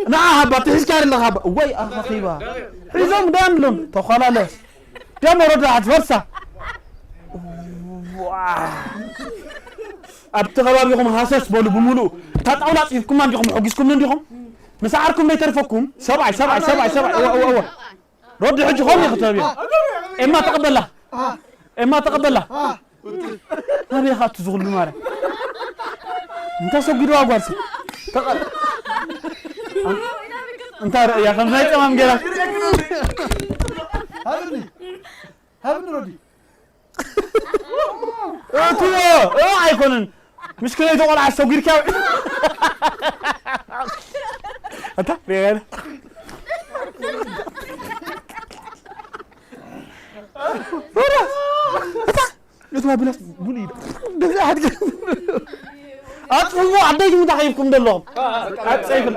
ንዓ ሃባ ትሒዝካ ኣለኻ ሃባ። እወይ ኣኻኺባ። ሒዞም ዳንሎም ተዃላለስ። ደሞ ረዳሓት ፈርሳ። ኣብቲ ከባቢኹም ሃሰስ በሉ ብምሉኡ። እታ ጣውላ ጽፊፍኩማ እንዲኹም፣ ሕጊዝኩም እንዲኹም። ምስ ዓርኩም ዘይተርፈኩም። ሰብኣይ፣ ሰብኣይ፣ ሰብኣይ፣ ሰብኣይ። እወ፣ እወ፣ እወ። ረዲ ሕጂ ኸም ይኽተብ እዩ። ኤማ ተቐበላ። ኤማ ተቐበላ። ናበይ ኻቱ ዝኹሉ ማረ? እንታ ሰጒድዋ ጓልሲ። ተቐ-፣ እንታ ርእያ ከም ናይ ጸማም ገይራ። ሃብኒ። ሃብኒ ረዲ። እትዎ፣ እ፣ ኣይኮነን። ምሽ ከመይ ተቆልዓ ሰጒድካ? ኣታ፣ ሪኣለ። ኣታ፣ እትዋ ብላስ ቡን እዩ። ደዛ ሓድገ። ኣጥፍዎ፣ ዓደይ ትምታ ከይፍኩም ደለኹም። ኣጸይፍን።